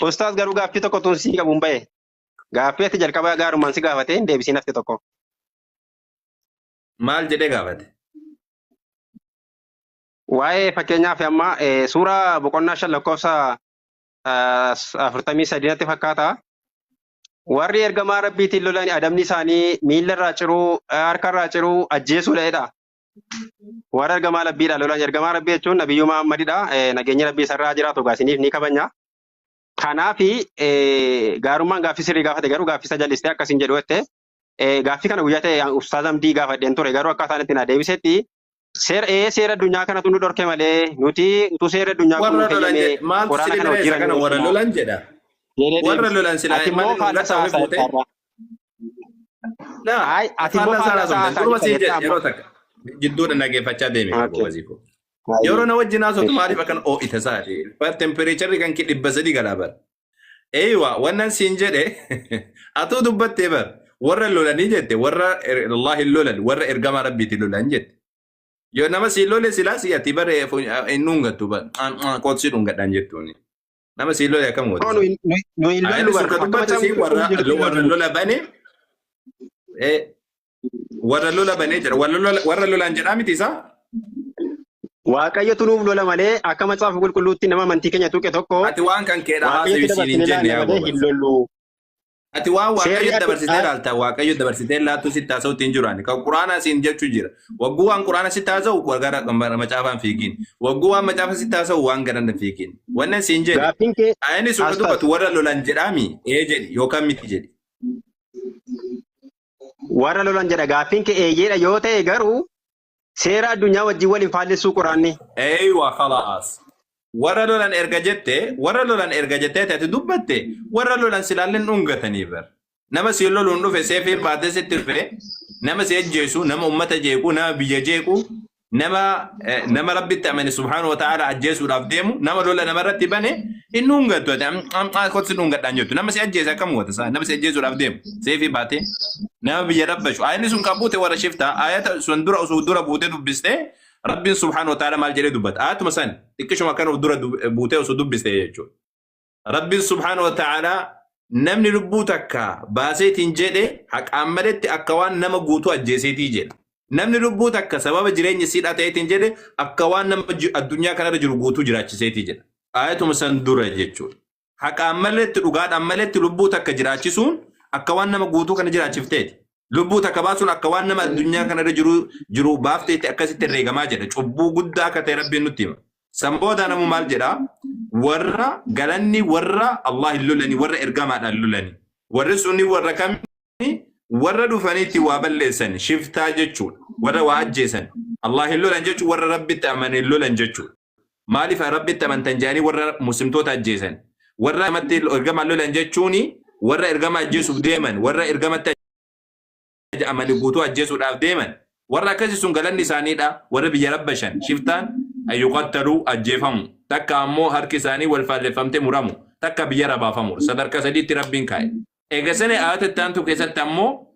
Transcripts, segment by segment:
Ustaaz garuu gaaffii tokko tun sii qabuun ba'e. Gaaffii ati jalqaba gaarumaan si gaafate hin deebisiin hafte tokko. Maal jedhee gaafate? Waa'ee fakkeenyaaf amma suuraa boqonnaa 5 lakkoofsa 43 natti fakkaata. Warri ergamaa Rabbiitiin lolan adabni isaanii miilla irraa ciruu, harka irraa ciruu, ajjeesuudha jedha. Warra ergamaa Rabbiidha lolan ergamaa Rabbii jechuun Nabiyyuu Muhammadidha. Nageenyi Rabbii isarraa jiraatu egaa isiniif ni kabanya. Kanaafi gaarummaan gaaffii sirrii gaafate garuu gaaffii isa jallistee akkasiin jedhu jette. Gaaffii kana guyyaa ta'e Ustaaz Hamdii gaafadheen ture garuu akkaataan itti na deebisetti seera ee seera addunyaa kanatu nu dhorke malee nuti utuu seera addunyaa kun Warra nu lolan fayyamee jedhe maaltu waraana si kana dhibee isa hojii kana nu warra dhorkina. lolan jedha. Jedhee Warra deebise. lolan silaa Ati immoo maaliin faallaa dhungatta isaa ofii fuutee? haasa'aa jirta. Laa Ay, ati immoo faallaa isaa faallaa isaa haasoftan. haasa'aa Duruma jirta siin jettaa jedhe amma. yeroo takka jidduudha nageeffachaa deeme Okay. gobazii koo. Yeroo na wajjin haasoftu maaliif akkan oo'ita isaati? Tempereecharri kan kee 300 galaa bara. Eeywa wannan siin jedhe atuu dubbattee bar warra lolanii jette warra Allah hin lolan warra ergamaa rabbiitiin lolan jette. Yoo nama siin lole silaa si ati bare hin dhungattu bar qoot si dhungadhaan jettuuni. Nama siin lole akkam goota? No, nu hin lollu Ayyaanni bar sun ka akka dubbatte macaan siin warra qulqulluun jedhutti warra lollu. lola bane eh, warra lola banee jira warra lola warra lolaan jedhaa miti isaa? Waaqayyotu nuuf lola malee akka macaafa qulqulluutti nama amantii keenya tuqe tokko Ati waan kan keedha Waaqayyotti haasawi siin dabarsine hin jenne laalla yaa malee hin goobas. lollu. Ati waan Seerri Waaqayyo ati dabarsitee laalta Waaqayyo dabarsitee laattu sitti haasa'utti hin jiru ani. Kan Quraanaa siin jechuu jira. Wagguu waan Quraana sitti haasa'u gara macaafaan fiigiin. Wagguu waan macaafa sitti haasa'u waan gara hin fiigiin. Wannan siin jedhe. Gaaffiin kee Ayani sun Ustaaz dubbatu warra lolan jedhaami ee jedhi yookaan miti jedhi. Warra lolan jedha gaaffiin kee eeyyeedha yoo ta'e garuu seera addunyaa wajjin wal hin faallessuu quraanni. Eeywa khalaas. Warra lolan erga jette warra lolan erga jettee ati dubbatte warra lolan silaalleen dhungatanii bar. Nama si loluun dhufe seefii baatee sitti dhufe nama si ajjeesu nama ummata jeequ nama biyya jeequ nama nama rabbitti amane subhaanahu wa ta'ala ajjeesuudhaaf deemu nama lola namarratti bane hin dhungattu ati ammaa kottu si dhungadhaan jettu nama si ajjeese akkam goota isaa nama si ajjeesuudhaaf deemu seefii baatee nama biyya rabbashu ayinni sun kan buute warra shiftaa ayata sun dura osoo dura buutee dubbiste rabbiin subhaanahu wa ta'ala maal jedhee dubbata ayatuma san xiqqishuma kan of dura buutee osoo dubbiste jechuudha. Rabbiin subhaanahu wa ta'aalaa namni lubbuu takka baaseetiin jedhe haqaan maletti akka waan nama guutuu ajjeeseetii jedha. Namni lubbuu takka sababa jireenya isiidhaa ta'eetiin jedhe akka waan nama addunyaa kanarra jiru guutuu jiraachiseetii jedha. Aayatuma san dura jechuudha. Haqaan maletti dhugaadhaan maletti lubbuu takka jiraachisuun akka waan nama guutuu kana jiraachifteeti. Lubbuu takka baasuun akka waan nama addunyaa kanarra jiru jiru baafteetti akkasitti herreegamaa jedha. Cubbuu guddaa akka ta'e Rabbiin nutti hima. San booda namu maal jedha? Warra galanni warra Allah hin lolani, warra ergamaadhaan lolani. Warri sunni warra kami? Warra dhufaniitti waa balleessan, shiftaa jechuudha. Warra waa ajjeesan. Allah hin lolan jechuun warra Rabbitti amanan hin lolan jechuudha. Maaliif Rabbitti amantan jedhanii warra muslimtoota ajjeesan. Warra namatti ergamaan lolan jechuun warra ergama ajjeesuuf deeman, warra ergamatti amane guutuu ajjeesuudhaaf deeman. Warra akkasii sun galanni isaaniidha. Warra biyya rabbashan shiftaan ayyuqattaluu ajjeefamu. Takka ammoo harki isaanii wal faalleffamte muramu. Takka biyya rabaafamu. Sadarkaa sadiitti Rabbiin kaa'e. Eega sana ayata itti aantu keessatti ammoo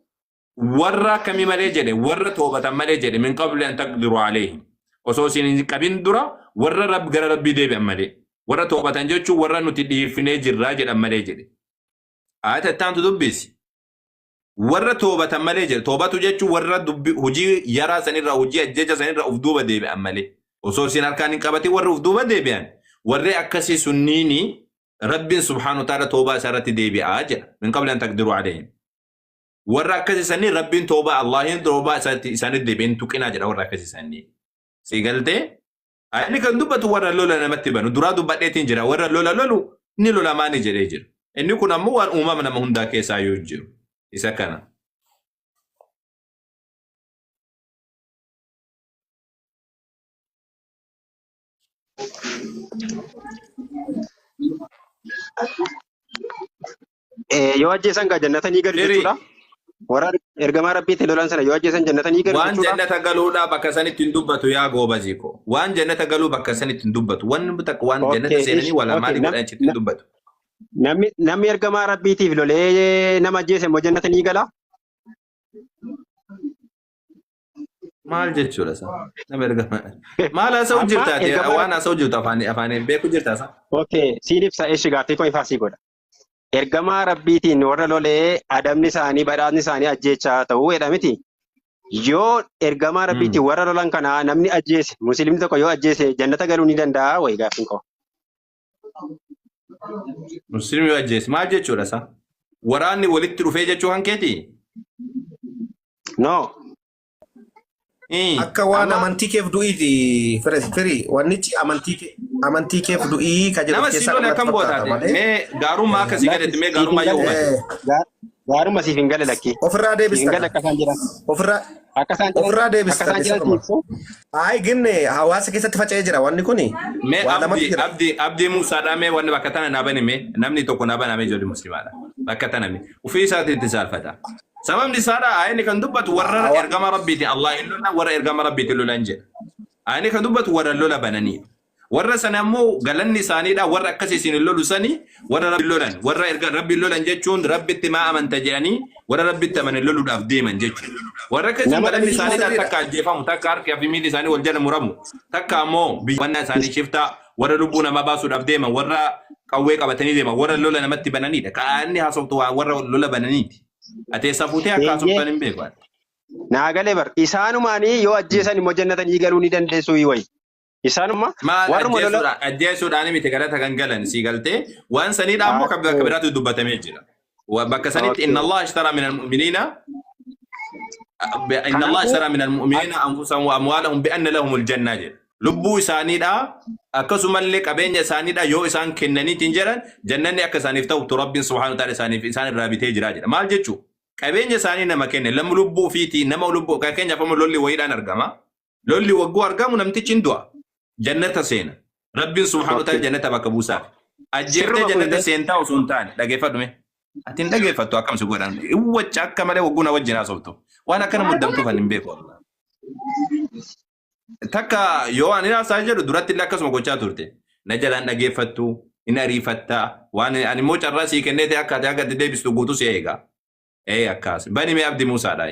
warra akkamii malee jedhe warra toobatan malee jedhe min qabli an taqdiru alayhim. Osoo isin hin qabin dura warra rab gara Rabbii deebi'an malee. Warra toobatan jechuun warra nuti dhiifnee jirraa jedhan malee jedhe. Ayata itti aantu dubbisi. Warra toobatan malee jedhe. Toobatu jechuun warra dubbi hojii yaraa sanirraa hojii ajjecha sanirraa uf duuba deebi'an malee. Osoo isin harkaan hin qabatin warri uf duuba deebi'an warri akkasii sunniini Rabbiin subhaanahu wa ta'ala toobaa isaa irratti deebi'aa jedha. Min qabli an taqdiruu alayhim. Warra akkasii sanii Rabbiin toobaa Allahiin toobaa isaatti isaanitti deebi'e hin tuqinaa jedha warra akkasii sanii. Si galtee? Inni kan dubbatu warra lola namatti banu. Duraa dubbadheetiin jira. Warra lola lolu ni lolamaani jedhee jira. Inni kun ammoo waan uumama nama hundaa keessaa yoo jiru. Isa kana. Yoo ajjeesan gaa jannata ni galu Firii. jechuudha. Warra ergamaa rabbiitti lolan sana yoo ajjeesan jannata ni galu Waan jechuudha. jannata galuudha bakka sanitti hin dubbatu yaa goobazii koo. Waan jannata galuu bakka sanitti hin dubbatu. Wanni takka waan jannata Okay, seenanii ish, walaa okay. maalii godhan achitti hin dubbatu. Namni ergamaa rabbiitiif lolee nama ajjeese immoo jannata ni gala. Maal jechuudha isaa? Nama ergama. Maal haasa'u Amma jirta ati? ergamaa Waan haasa'u jirtu afaan afaaniin beeku jirta isaa? Okay, siin ibsa eshi gaaffii koo ifaa sii godha. Ergamaa Rabbiitiin warra lolee adabni isaanii badhaasni isaanii ajjeechaa ta'uu jedha miti. Yoo ergamaa Rabbiitiin warra lolan kana namni ajjeese musliimni tokko yoo ajjeese jannata galuu ni danda'a wayi gaaffiin koo. Musliimni yoo ajjeese maal jechuudha isaa? Waraanni walitti dhufee jechuu kan keetii? No. Akka waan Amma amantii keef du'iiti firii wannichi amantii keef du'ii ka jedhu Nama of si keessaa lole qabnatti akkam fakkaata gootaate? malee. Mee gaarummaa akka si Lakki galetti mee siif hin gaarummaa yoo galle. hubatte. Gaarummaa siif hin galle lakki. Ofirraa Siif hin deebista galle ka. akka isaan jedhan. Ofirraa Akka isaan jedhan ofirraa akka deebista isaan jedhan sirruma. siif ibsu. Ayi ginne hawaasa keessatti faca'ee jira wanni kuni Mee waa lamatu abdii jira. abdii abdii Muusaadhaa mee wanni bakka tana naa bani mee namni tokko naa banaa mee ijoollee musliimaadha. Bakka tana mee ofii isaatiin itti saalfata. Sababni isaadha ayinni kan dubbatu warra ergama rabbiiti Allah hin lolan warra ergama rabbiiti lolan jedha. Ayinni kan dubbatu warra lola bananii. Warra sana immoo galanni isaaniidha warra akkas isin hin lolu sani warra rabbi lolan warra erga rabbi lolan jechuun rabbitti maa amanta jedhanii warra rabbitti amanan loluudhaaf deeman jechuudha. Warra akkasii Nama galanni namichi isaaniidha Sirriidha. takka ajjeefamu takka harki fi miilli isaanii wal jala muramu takka ammoo biyya isaanii shiftaa warra lubbuu namaa baasuudhaaf deeman warra qawwee qabatanii deeman warra lola namatti bananiidha. Kaa'anni haasoftu waa warra lola bananiiti. Ati eessa fuutee akka Eeyyee. haasoftan hin beeku. ati. Naa galee bar isaanumaanii yoo ajjeesan immoo jannata ni galuu ni dandeessu wayi. Isaanuma Maal warruma lola ajjeesuudhaan ajjeesuudhaan miti galata kan galan sii galtee waan saniidha ammoo kan bakka biraatti dubbatamee jira. Bakka sanitti inna Allah ishtara min al-mu'miniina inna Allah Kanaafuu ishtara min al-mu'miniina anfusahum wa amwaalahum bi anna lahumul jannaa jedha. Lubbuu isaaniidha akkasumallee qabeenya isaaniidha yoo isaan kennaniitiin jedhan jannanni akka isaaniif ta'u Rabbiin subhaanahu wa ta'ala isaaniif isaan irraa bitee jira jedha. Maal jechuu? Qabeenya isaanii nama kenne nama lubbuu ofiitii nama lubbuu fakkeenyaaf amma lolli wayiidhaan argama. Lolli wagguu argamu namtichi hin du'a. Jannata seena. Rabbiin subhaanahu wa ta'ala jannata bakka buusaaf. Ajjeeftee Sirruma jannata kunillee seentaa osoo hin taane dhageeffadhu mee. Ati hin dhageeffattu akkam si godhan. Wacca akka malee wagguu na wajjin haasoftu. Waan akkana muddamtuuf ani hin beeku. Takka yoo ani haasaa jedhu duratti illee akkasuma gochaa turte. Na jalaan dhageeffattu, hin ariifattaa. Waan ani immoo carraa sii kennee ta'e akka ati akka itti deebistu guutuu si eega. Ee akkas. Bani mee Abdi Muusaadha.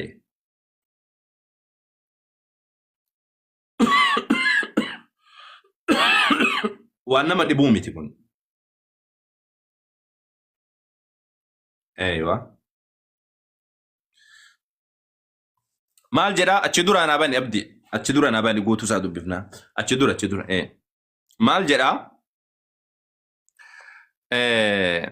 Waan nama dhibuu miti kun. Eeywa. Maal jedhaa achi dura naa bani Abdi. Achi dura naa bani guutuu isaa dubbifnaa. Achi dura achi dura. Ee. Maal jedhaa? Ee.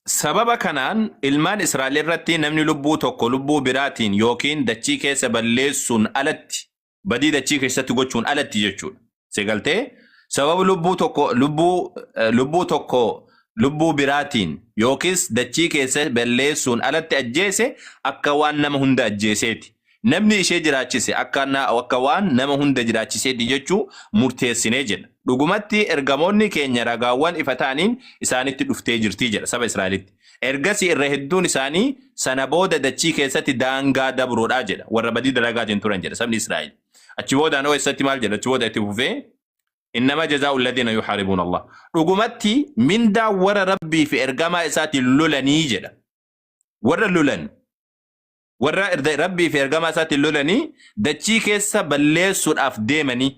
Sababa kanaan ilmaan Israa'el irratti namni lubbuu tokko lubbuu biraatiin yookiin dachii keessa balleessuun alatti badii dachii keessatti gochuun alatti jechuudha. Si galtee? Sababa lubbuu tokko lubbuu lubbuu tokko lubbuu biraatiin yookiis dachii keessa balleessuun alatti ajjeese akka waan nama hunda ajjeeseeti. Namni ishee jiraachise akka akka waan nama hunda jiraachiseeti jechuu murteessine jedha. Dhugumatti ergamoonni keenya ragaawwan ifa ta'aniin isaanitti dhuftee jirti jedha saba Israa'elitti. Ergasii irra hedduun isaanii sana booda dachii keessatti daangaa dabroodha jedha. Warra badii dalagaatiin turan jedha sabni Israa'el. Achi boodaan hoo eessatti maal jedha? Achi booda itti fufee innama jazaa'u alladhiina yuhaaribuuna Allah. Dhugumatti mindaa warra Rabbii fi ergamaa isaatiin lolanii jedha. Warra lolan warra Rabbii fi ergamaa isaatiin lolanii dachii keessa balleessuudhaaf deemanii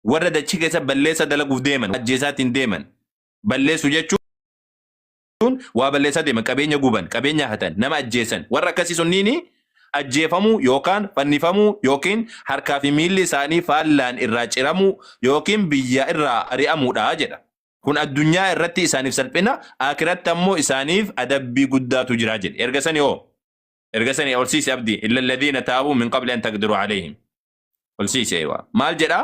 warra dachii keessa balleessa dalaguuf deeman ajjeesaatiin deeman balleessu jechuun waa balleessaa deeman qabeenya guban qabeenya hatan nama ajjeesan warra akkasii sunniini ajjeefamuu yookaan fannifamuu yookiin harkaa fi miilli isaanii faallaan irraa ciramuu yookiin biyya irraa ari'amuudha jedha. Kun addunyaa irratti isaaniif salphina, aakiratti ammoo isaaniif adabbii guddaatu jira jedhe. Erga sani hoo? Erga sani ol siisi abdii. Illa alladhiina taabuu min qabli an taqdiruu alayhim. Ol siisi eewa. Maal jedha?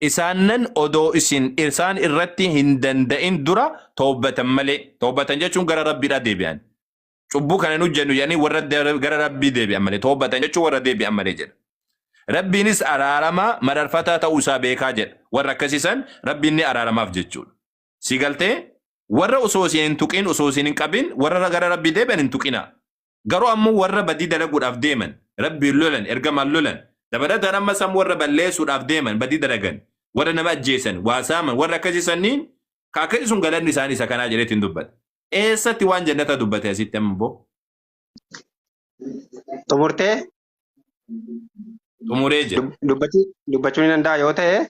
Isaannan odoo isin isaan irratti hin danda'in dura toobbatan malee. Toobbatan jechuun gara Rabbiidhaa deebi'an. Cubbuu kana hin hojjennu jedhanii warra gara Rabbii deebi'an malee. Toobbatan jechuun warra deebi'an malee jedha. Rabbiinis araaramaa mararfataa ta'uu isaa beekaa jedha. Warra akkasii san Rabbiin ni araaramaaf jechuudha. Si galtee? Warra osoo isin hin tuqin osoo isin hin qabin warra gara Rabbii deebi'an hin tuqinaa. Garuu ammoo warra badii dalaguudhaaf deeman, Rabbiin lolan, ergamaan lolan, dabalataan ammas ammoo warra balleessuudhaaf deeman, badii dalagan, warra nama ajjeesan, waa saaman, warra akkasii sanniin ka akkasii sun galanni isaanii isa kanaa jedheetiin dubbata. Eessatti waan jannata dubbate asitti amma boo? Xumurtee? Xumuree jira. Dubbachuu ni danda'a yoo ta'e.